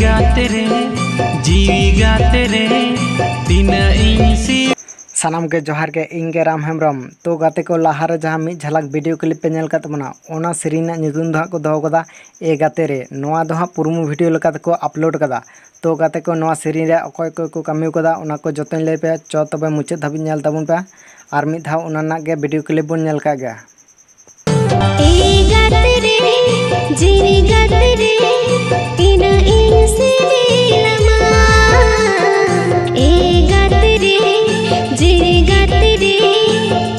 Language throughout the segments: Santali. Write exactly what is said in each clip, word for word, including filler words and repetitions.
ᱜᱟᱛᱮ ᱨᱮ, ᱡᱤᱣᱤ ᱜᱟᱛᱮ ᱨᱮ, ᱛᱤᱱᱟᱹᱜ ᱤᱧ ᱥᱤ- ᱥᱟᱱᱟᱢ ᱜᱮ ᱡᱚᱦᱟᱨ ᱜᱮ, ᱤᱧ ᱜᱮ ᱨᱟᱢ ᱦᱮᱢᱵᱨᱚᱢ᱾ ᱛᱚ ᱜᱟᱛᱮ ᱠᱚ, ᱞᱟᱦᱟ ᱨᱮ ᱡᱟᱦᱟᱸ ᱢᱤᱫ ᱡᱷᱟᱞᱟᱠ video clip ᱯᱮ ᱧᱮᱞ ᱠᱟᱫ ᱛᱟᱵᱚᱱᱟ, ᱚᱱᱟ ᱥᱮᱨᱮᱧ ᱨᱮᱱᱟᱜ ᱧᱩᱛᱩᱢ ᱫᱚ ᱦᱟᱸᱜ ᱠᱚ ᱫᱚᱦᱚ ᱠᱟᱫᱟ ᱮ ᱜᱟᱛᱮ ᱨᱮ᱾ ᱱᱚᱣᱟ ᱫᱚ ᱦᱟᱸᱜ promo video ᱞᱮᱠᱟ ᱛᱮᱠᱚ upload ᱠᱟᱫᱟ᱾ ᱛᱚ ᱜᱟᱛᱮ ᱠᱚ, ᱱᱚᱣᱟ ᱥᱮᱨᱮᱧ ᱨᱮ ᱚᱠᱚᱭ ᱚᱠᱚᱭ ᱠᱚ ᱠᱟᱹᱢᱤ ᱠᱟᱫᱟ, ᱚᱱᱟ ᱠᱚ ᱡᱚᱛᱚᱧ ᱞᱟᱹᱭ ᱯᱮᱭᱟ᱾ ᱪᱚ ᱛᱚᱵᱮ ᱢᱩᱪᱟᱹᱫ ᱫᱷᱟᱹᱵᱤᱡ ᱧᱮᱞ ᱛᱟᱵᱚᱱ ᱯᱮ, ᱟᱨ ᱢᱤᱫ ᱫᱷᱟᱣ ᱚᱱᱟ ᱨᱮᱱᱟᱜ ᱜᱮ video clip ᱵᱚᱱ ᱧᱮᱞ ᱠᱟᱜ ᱜᱮ᱾ ᱮ ᱜᱟᱛᱮ ᱨᱮ, ᱡᱤᱣᱤ ᱜᱟᱛᱮ ᱨᱮ, ᱛᱤᱱᱟᱹᱜ ᱤᱧ ᱥᱤᱵᱤᱞᱟᱢᱟ᱾ ᱮ ᱜᱟᱛᱮ ᱨᱮ, ᱡᱤᱣᱤ ᱜᱟᱛᱮ ᱨᱮ,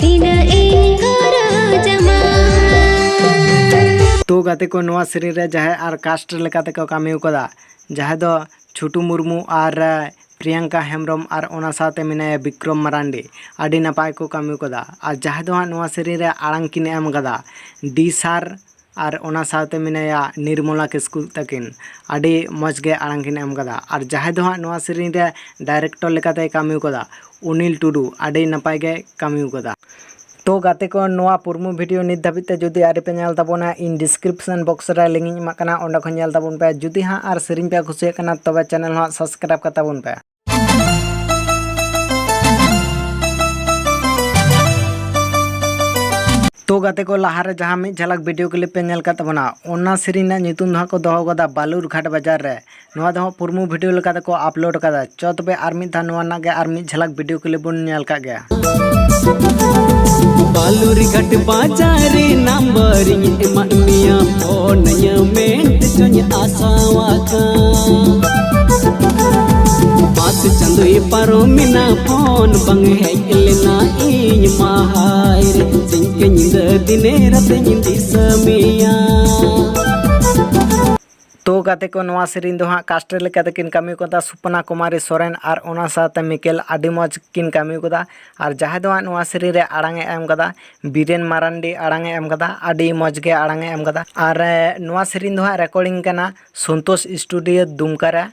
ᱛᱤᱱᱟᱹᱜ ᱤᱧ ᱜᱚᱨᱚᱡᱟᱢᱟ᱾ ᱛᱚ ᱜᱟᱛᱮ ᱠᱚ, ᱱᱚᱣᱟ ᱥᱮᱨᱮᱧ ᱨᱮ ᱡᱟᱦᱟᱸᱭ ᱟᱨ cast ᱞᱮᱠᱟ ᱛᱮᱠᱚ ᱠᱟᱹᱢᱤ ᱠᱟᱫᱟ, ᱡᱟᱦᱟᱸᱭ ᱫᱚ ᱪᱷᱩᱴᱩ ᱢᱩᱨᱢᱩ ᱟᱨ, ᱮ, ᱯᱨᱤᱭᱟᱝᱠᱟ ᱦᱮᱢᱵᱨᱚᱢ ᱟᱨ ᱚᱱᱟ ᱥᱟᱶᱛᱮ ᱢᱮᱱᱟᱭᱟ ᱵᱤᱠᱨᱚᱢ ᱢᱟᱨᱟᱱᱰᱤ᱾ ᱟᱹᱰᱤ ᱱᱟᱯᱟᱭ ᱠᱚ ᱠᱟᱹᱢᱤ ᱠᱟᱫᱟ᱾ ᱟᱨ ᱡᱟᱦᱟᱸᱭ ᱫᱚ ᱦᱟᱸᱜ ᱱᱚᱣᱟ ᱥᱮᱨᱮᱧ ᱨᱮ ᱟᱲᱟᱝ ᱠᱤᱱ ᱮᱢ ᱠᱟᱫᱟ ᱰᱤ ᱥᱟᱨ ᱟᱨ ᱚᱱᱟ ᱥᱟᱶᱛᱮ ᱢᱮᱱᱟᱭᱟ ᱱᱤᱨᱢᱚᱞᱟ ᱠᱤᱥᱠᱩ ᱛᱟᱹᱠᱤᱱ᱾ ᱟᱹᱰᱤ ᱢᱚᱡᱽ ᱜᱮ ᱟᱲᱟᱝ ᱠᱤᱱ ᱮᱢ ᱠᱟᱫᱟ᱾ ᱟᱨ ᱡᱟᱦᱟᱸᱭ ᱫᱚ ᱦᱟᱸᱜ ᱱᱚᱣᱟ ᱥᱮᱨᱮᱧ ᱨᱮ director ᱞᱮᱠᱟᱛᱮᱭ ᱠᱟᱹᱢᱤ ᱠᱟᱫᱟ ᱩᱱᱤᱞ ᱴᱩᱰᱩ, ᱟᱹᱰᱤ ᱱᱟᱯᱟᱭ ᱜᱮ ᱠᱟᱹᱢᱤ ᱠᱟᱫᱟ᱾ ᱛᱚ ᱜᱟᱛᱮ ᱠᱚ, ᱱᱚᱣᱟ promo video ᱱᱤᱛ ᱫᱷᱟᱹᱵᱤᱡ ᱛᱮ ᱡᱩᱫᱤ ᱟᱹᱣᱨᱤ ᱯᱮ ᱧᱮᱞ ᱛᱟᱵᱚᱱᱟ, ᱤᱧ description box ᱨᱮ link ᱤᱧ ᱮᱢᱟᱜ ᱠᱟᱱᱟ, ᱚᱸᱰᱮ ᱠᱷᱚᱱ ᱧᱮᱞ ᱛᱟᱵᱚᱱ ᱯᱮ᱾ ᱡᱩᱫᱤ ᱦᱟᱸᱜ ᱟᱨ ᱥᱮᱨᱮᱧ ᱯᱮ ᱠᱩᱥᱤᱭᱟᱜ ᱠᱟᱱᱟ, ᱛᱚᱵᱮ channel ᱦᱚᱸ subscribe ᱠᱟᱛᱟ ᱵᱚᱱ ᱯᱮ᱾ ᱛᱚ ᱜᱟᱛᱮ ᱠᱚ, ᱞᱟᱦᱟ ᱨᱮ ᱡᱟᱦᱟᱸ ᱢᱤᱫ ᱡᱷᱟᱞᱟᱠ video clip ᱯᱮ ᱧᱮᱞ ᱠᱟᱫ ᱛᱟᱵᱚᱱᱟ, ᱚᱱᱟ ᱥᱮᱨᱮᱧ ᱨᱮᱱᱟᱜ ᱧᱩᱛᱩᱢ ᱫᱚ ᱦᱟᱸᱜ ᱠᱚ ᱫᱚᱦᱚ ᱠᱟᱫᱟ ᱵᱟᱞᱩᱨᱜᱷᱟᱴ ᱵᱟᱡᱟᱨ ᱨᱮ᱾ ᱱᱚᱣᱟ ᱫᱚ ᱦᱟᱸᱜ promo video ᱞᱮᱠᱟ ᱛᱮᱠᱚ upload ᱠᱟᱫᱟ᱾ ᱪᱚ ᱛᱚᱵᱮ ᱟᱨ ᱢᱤᱫ ᱫᱷᱟᱣ ᱱᱚᱣᱟ ᱨᱮᱱᱟᱜ ᱜᱮ ᱟᱨ ᱢᱤᱫ ᱡᱷᱟᱞᱟᱠ video clip ᱵᱚᱱ ᱧᱮᱞ ᱠᱟᱜ ᱜᱮ᱾ ᱵᱟᱞᱩᱨᱜᱷᱟᱴ ᱵᱟᱡᱟᱨ ᱨᱮ number ᱤᱧ ᱮᱢᱟᱫ ᱢᱮᱭᱟ, phone ᱟᱹᱧᱟᱹ ᱢᱮᱱᱛᱮ ᱪᱚᱧ ᱟᱥᱟᱣᱟᱠᱟᱱ᱾ ᱯᱟᱸᱪ ᱪᱟᱸᱫᱳᱭ ᱯᱟᱨᱚᱢᱮᱱᱟ, phone ᱵᱟᱝ ᱦᱮᱡ ᱞᱮᱱᱟ ᱤᱧ ᱢᱟ ᱦᱟᱭ ᱨᱮ, ᱥᱤᱧ ᱠᱮ ᱧᱤᱫᱟᱹ ᱫᱤᱱᱮ ᱨᱟᱛᱮᱧ ᱫᱤᱥᱟᱹ ᱢᱮᱭᱟ᱾ ᱛᱚ ᱜᱟᱛᱮ ᱠᱚ, ᱱᱚᱣᱟ ᱥᱮᱨᱮᱧ ᱫᱚ ᱦᱟᱸᱜ cast ᱞᱮᱠᱟ ᱛᱮᱠᱤᱱ ᱠᱟᱹᱢᱤ ᱠᱟᱫᱟ ᱥᱩᱯᱱᱟ ᱠᱩᱢᱟᱨᱤ ᱥᱚᱨᱮᱱ ᱟᱨ ᱚᱱᱟ ᱥᱟᱶᱛᱮ ᱢᱤᱠᱮᱞ, ᱟᱹᱰᱤ ᱢᱚᱡᱽ ᱠᱤᱱ ᱠᱟᱹᱢᱤ ᱠᱟᱫᱟ᱾ ᱟᱨ ᱡᱟᱦᱟᱸᱭ ᱫᱚ ᱦᱟᱸᱜ ᱱᱚᱣᱟ ᱥᱮᱨᱮᱧ ᱨᱮ ᱟᱲᱟᱝ ᱮ ᱮᱢ ᱠᱟᱫᱟ ᱵᱤᱨᱮᱱ ᱢᱟᱨᱟᱱᱰᱤ, ᱟᱲᱟᱝ ᱮ ᱮᱢ ᱠᱟᱫᱟ, ᱟᱹᱰᱤ ᱢᱚᱡᱽ ᱜᱮ ᱟᱲᱟᱝ ᱮ ᱮᱢ ᱠᱟᱫᱟ᱾ ᱟᱨ, ᱮ, ᱱᱚᱣᱟ ᱥᱮᱨᱮᱧ ᱫᱚ ᱦᱟᱸᱜ recording ᱠᱟᱱᱟ ᱥᱚᱱᱛᱳᱥ studio ᱫᱩᱢᱠᱟ ᱨᱮ᱾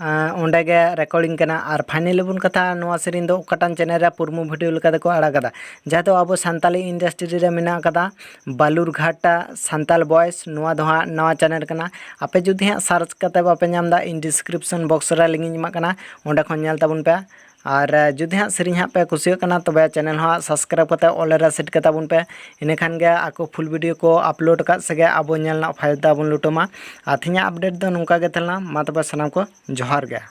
ᱚᱸᱰᱮ ᱜᱮ ᱨᱮᱠᱚᱨᱰᱤᱝ ᱠᱟᱱᱟ᱾ ᱟᱨ ᱯᱷᱟᱭᱱᱟᱞᱤ ᱵᱚᱱ ᱠᱟᱛᱷᱟ, ᱱᱚᱣᱟ ᱥᱮᱨᱮᱧ ᱫᱚ ᱚᱠᱟᱴᱟᱝ ᱪᱮᱱᱮᱞ ᱨᱮ ᱯᱩᱨᱢᱩ ᱵᱷᱤᱰᱤᱭᱳ ᱞᱮᱠᱟ ᱛᱮᱠᱚ ᱟᱲᱟᱜ ᱠᱟᱫᱟ, ᱡᱟᱦᱟᱸ ᱫᱚ ᱟᱵᱚ ᱥᱟᱱᱛᱟᱞᱤ ᱤᱱᱰᱟᱥᱴᱨᱤ ᱨᱮ ᱢᱮᱱᱟᱜ ᱠᱟᱫᱟ ᱵᱟᱞᱩᱨᱜᱷᱟᱴ ᱥᱟᱱᱛᱟᱞ ᱵᱚᱭᱮᱥ, ᱱᱚᱣᱟ ᱫᱚ ᱦᱟᱸᱜ ᱱᱟᱣᱟ ᱪᱮᱱᱮᱞ ᱠᱟᱱᱟ᱾ ᱟᱯᱮ ᱡᱩᱫᱤ ᱦᱟᱸᱜ ᱥᱟᱨᱪ ᱠᱟᱛᱮ ᱵᱟᱯᱮ ᱧᱟᱢ ᱮᱫᱟ, ᱤᱧ ᱰᱤᱥᱠᱨᱤᱯᱥᱚᱱ ᱵᱚᱠᱥ ᱨᱮ ᱞᱤᱝᱠ ᱤᱧ ᱮᱢᱟᱜ ᱠᱟᱱᱟ, ᱚᱸᱰᱮ ᱠᱷᱚᱱ ᱧᱮᱞ ᱛᱟᱵᱚᱱ ᱯᱮ᱾ ᱟᱨ ᱡᱩᱫᱤ ᱦᱟᱸᱜ ᱥᱮᱨᱮᱧ ᱦᱟᱸᱜ ᱯᱮ ᱠᱩᱥᱤᱭᱟᱜ ᱠᱟᱱᱟ, ᱛᱚᱵᱮ ᱪᱮᱱᱮᱞ ᱦᱚᱸ ᱥᱟᱵᱥᱠᱨᱟᱭᱤᱵ ᱠᱟᱛᱮ ᱚᱞ ᱨᱮ ᱥᱮᱴ ᱠᱟᱛᱟ ᱵᱚᱱ ᱯᱮ᱾ ᱤᱱᱟᱹᱠᱷᱟᱱ ᱜᱮ ᱟᱠᱚ ᱯᱷᱩᱞ ᱵᱷᱤᱰᱤᱭᱳ ᱠᱚ ᱟᱯᱞᱳᱰ ᱟᱠᱟᱫ ᱥᱮᱜᱮ ᱟᱵᱚ ᱧᱮᱞ ᱨᱮᱱᱟᱜ ᱯᱷᱟᱭᱫᱟ ᱵᱚᱱ ᱞᱩᱴᱟᱹᱢᱟ᱾ ᱟᱨ ᱛᱮᱦᱮᱧᱟᱜ ᱟᱯᱰᱮᱴ ᱫᱚ ᱱᱚᱝᱠᱟ ᱜᱮ ᱛᱟᱦᱮᱸ ᱞᱮᱱᱟ᱾ ᱢᱟ ᱛᱚᱵᱮ ᱥᱟᱱᱟᱢ ᱠᱚ ᱡᱚᱦᱟᱨ ᱜᱮ᱾